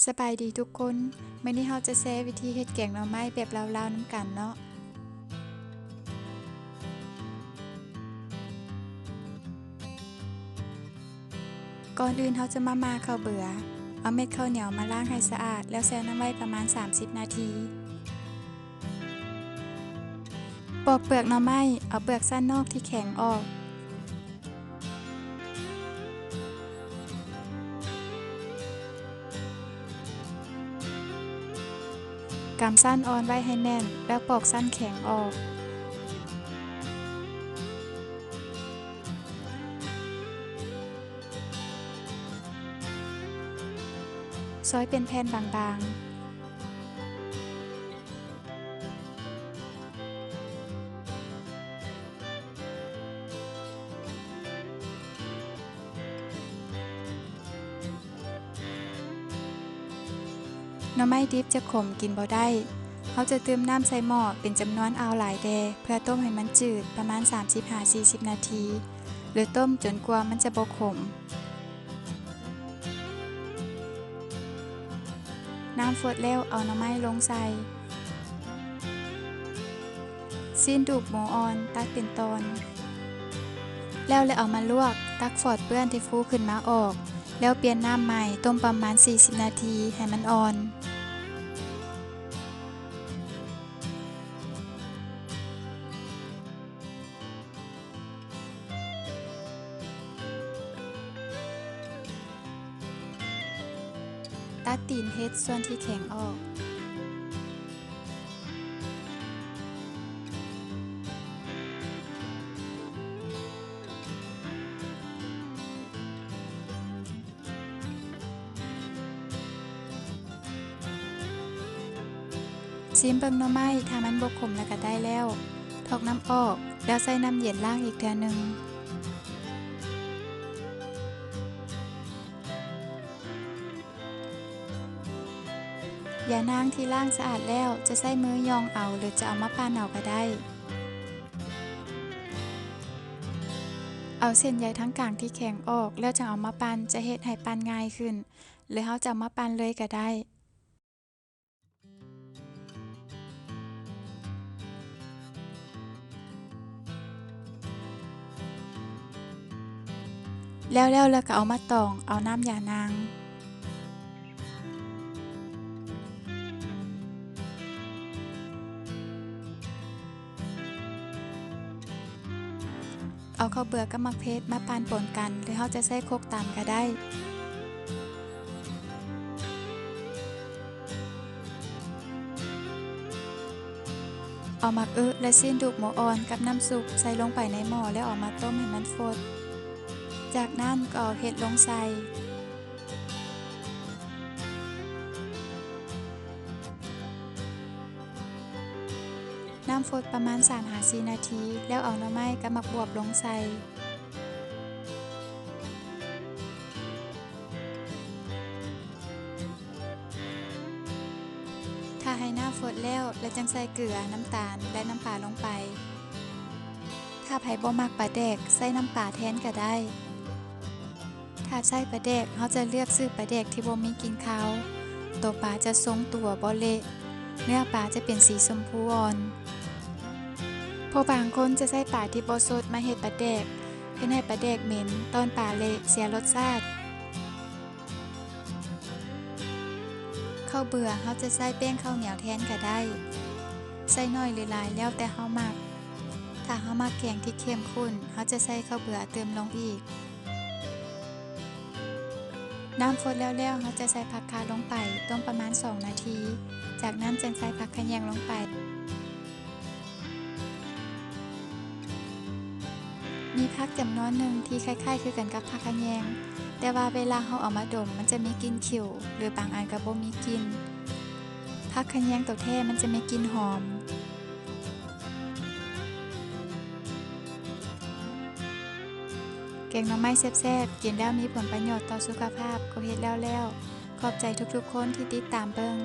ສະບາຍດີທຸກຄົນ, ມື້ນີ້ເຮົາຈະແຊວິທີເຮັດແກງໜໍ່ໄມ້ແບບລາວໆນຳກັນເນາະ. ກ່ອນອື່ນເຮົາຈະມາໝ່າເຂົ້າເບືອ. ເອົາເມັດເຂົ້າໜຽວມາລ້າງໃຫ້ສະອາດ ແລ້ວແຊ່ນ້ຳໄວ້ປະມານສາມສິບນາທີ. ປອກເປືອກໜໍ່ໄມ້, ເອົາເປືອກຊັ້ນນອກທີ່ແຂງອອກ. ກຳຊັ້ນອ່ອນໄວ້ໃຫ້ແໜ້ນ ແລ້ວປອກຊັ້ນແຂງອອກ. ຊອຍເປັນແຜ່ນບາງໆ. ໜໍ່ໄມ້ດິບຈະຂົມ ກິນບໍ່ໄດ້. ເຮົາຈະຕື່ມນ້ຳໃສ່ໝໍ້ເປັນຈຳນວນອ່າວຫຼາຍແດ່ ເພື່ອຕົ້ມໃຫ້ມັນຈືດປະມານສາມສິບຫາສີ່ສິບນາທີ ຫຼືຕົ້ມຈົນກວ່າມັນຈະບໍ່ຂົມ. ນ້ຳຟົດແລ້ວເອົາໜໍ່ໄມ້ລົງໃສ່. ຊີ້ນດູກໝູອ່ອນຕັດເປັນຕອນ ແລ້ວແລະເອົາມາລວກ, ຕັກຟອດເປື້ອນທີ່ຟູຂຶ້ນມາອອກ ແລ້ວປ່ຽນນ້ຳໃໝ່, ຕົ້ມປະມານສີ່ສິບນາທີໃຫ້ມັນອ່ອນ. ຕັດຕີນເຫັດສ່ວນທີ່ແຂງອອກ. ຊີມເບິ່ງໜໍ່ໄມ້, ຖ້າມັນບໍ່ຂົມລະກະໄດ້ແລ້ວ. ຖອກນ້ຳອອກ ແລ້ວໃສ່ນ້ຳເຢັນລ້າງອີກເທື່ອໜຶ່ງ. ຢານາງທີ່ລ້າງສະອາດແລ້ວ ຈະໃຊ້ມືຫຍ້ອງເອົາ ຫຼືຈະເອົາມາປັ່ນເອົາກະໄດ້. ເອົາເສັ້ນໃຍທາງກາງທີ່ແຂງອອກ ແລ້ວຈັ່ງເອົາມາປັ່ນ ຈະເຮັດໃຫ້ປັ່ນງ່າຍຂຶ້ນ ຫຼືເຮົາຈະເອົາມາປັ່ນເລີຍກະໄດ້. ແລ້ວແລ້ວລະກະເອົາມາຕອງເອົານ້ຳຢານາງ. ເອົາເຂົ້າເບືອກັບໝາກເຜັດມາປັ່ນປົນກັນ ຫຼືເຮົາຈະໃຊ້ຄົກຕຳກະໄດ້. ເອົາໝາກອຶ ແລະ ຊີ້ນດູກໝູອ່ອນກັບນ້ຳຊຸບໃສ່ລົງໄປໃນໝໍ້ ແລ້ວເອົາມາຕົ້ມໃຫ້ມັນຟົດ. ຈາກນັ້ນກໍເອົາເຫັດລົງໃສ່. ນ້ຳຟົດປະມານສາມຫາສີ່ນາທີ ແລ້ວເອົາໜໍ່ໄມ້ກັບໝາກບວບລົງໃສ່. ຖ້າໃຫ້ນ້ຳຟົດແລ້ວ ແລ້ວຈັ່ງໃສ່ເກືອ, ນ້ຳຕານ ແລະ ນ້ຳປາລົງໄປ. ຖ້າໃຜບໍ່ມັກປາແດກ ໃສ່ນ້ຳປາແທນກະໄດ້. ຖ້າໃສ່ປາແດກ ເຮົາຈະເລືອກຊື້ປາແດກທີ່ບໍ່ມີກິ່ນຄາວ. ໂຕປາຈະຊົງຕົວບໍ່ເລະ, ເນື້ອປາຈະເປັນສີຊົມພູອ່ອນ. ເພາະບາງຄົນຈະໃຊ້ປາທີ່ບໍ່ສົດມາເຮັດປາແດກ, ເຮັດໃຫ້ປາແດກເໝັນ, ຕ້ອນປາເລະ, ເສຍລົດຊາດ. ເຂົ້າເບືອ ເຮົາຈະໃຊ້ແປ້ງເຂົ້າໜຽວແທນກະໄດ້. ໃສ່ໜ້ອຍຫຼືຫຼາຍແລ້ວແຕ່ເຮົາມັກ. ຖ້າເຮົາມັກແກງທີ່ເຂັ້ມຂຸ້ນ ເຮົາຈະໃສ່ເຂົ້າເບືອຕື່ມລົງອີກ. ນ້ຳຟົດແລ້ວໆ ເຮົາຈະໃສ່ຜັກຄາລົງໄປ ຕົ້ມປະມານສອງນາທີ. ຈາກນັ້ນຈຶ່ງໃສ່ຜັກຂະແຍງລົງໄປ. ມີຜັກຈຳນວນໜຶ່ງທີ່ຄ້າຍໆຄືກັນກັບຜັກຂະແຍງ, ແຕ່ວ່າເວລາເຮົາເອົາມາດົມ ມັນຈະມີກິ່ນຂິວ ຫຼືບາງອັນກະບໍ່ມີກິ່ນ. ຜັກຂະແຍງໂຕແທ້ມັນຈະມີກິ່ນຫອມ. ແກງໜໍ່ໄມ້ແຊບໆ ກິນແລ້ວມີຜົນປະໂຫຍດຕໍ່ສຸຂະພາບ ກໍເຮັດແລ້ວໆ. ຂອບໃຈທຸກໆຄົນທີ່ຕິດຕາມເບິ່ງ.